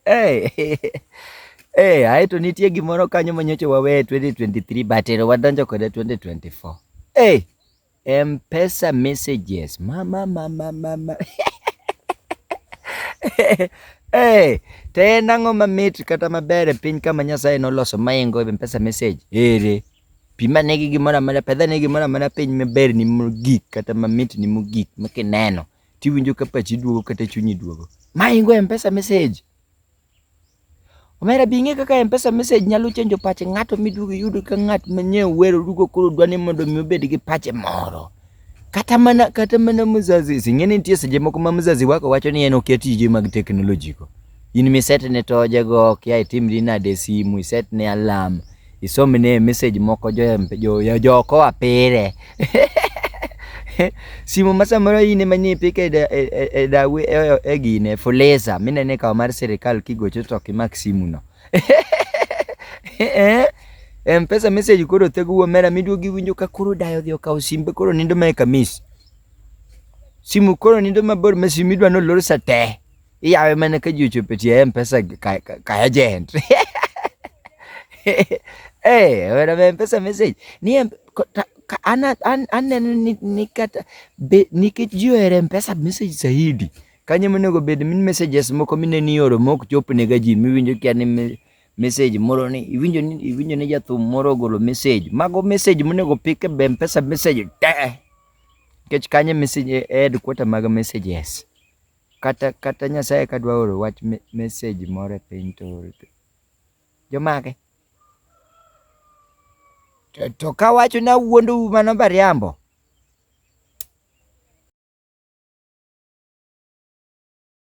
Hey, hey, aeto nitie gimoro kanyo manyocha wawe 2023 but ero wadonjo kode 2024. Hey, M-Pesa messages. Mama, mama, mama. Hey, to en ang'o mamit kata maber e piny kama Nyasaye noloso maingo M-Pesa message? Ere. Pima ne gi gimoro amora, pedha ne gimoro amora piny maber ni mogik kata mamit ni mogik ma kineno tiwinjo ka pachi duogo kata chunyi duogo. Maingo M-Pesa message. Omera bi ing'e kaka M-Pesa message nyalo chenjo pach ng'ato miduogo iyud ka ng'at manye wero duogo koro dwa ni mondo mi obed gi pache moro. Kata mana kata mana mzazi, si ing'e ni nitie seche moko ma mzazi wako wacho ni en okia tije mag teknoloji go. In miset ne toje go, okia itimri nade e simu, iset ne alarm, isomne message moko jo jo jo okoa pire. Simu ma samoro in ema ne ipiko e, e, e, e dawe e, e gine Fuliza minene kawo mar sirikal kigocho to ok imak simu no. Eh, M-Pesa message koro thego omera miduogo iwinjo ka koro dayo odhi okawo simbe koro nindo ma e kamis. Simu koro nindo mabor ma simu idwa nolor sa te. Iyawe mana ka ji ochopo e tie M-Pesa ka, ka, ka agent. Eh, omera ma M-Pesa message. Ni M- ko- ta- ka- an an aneno ni, ni kata be, nikech ji ohero M-Pesa message saidi. Kanyo monego bed ni messages moko mineno ioro mok chop nega ji miwinjo kia ni me- message moro ni iwinjo ni iwinjo ni jathum moro ogolo message. Mago message monego pik e M-Pesa message te. Nikech kanyo e message e headquarter mag messages. Kata kata Nyasaye ka dwa oro wach message moro e piny to oro jomage. To, to kawacho ni awuondou mano bariambo.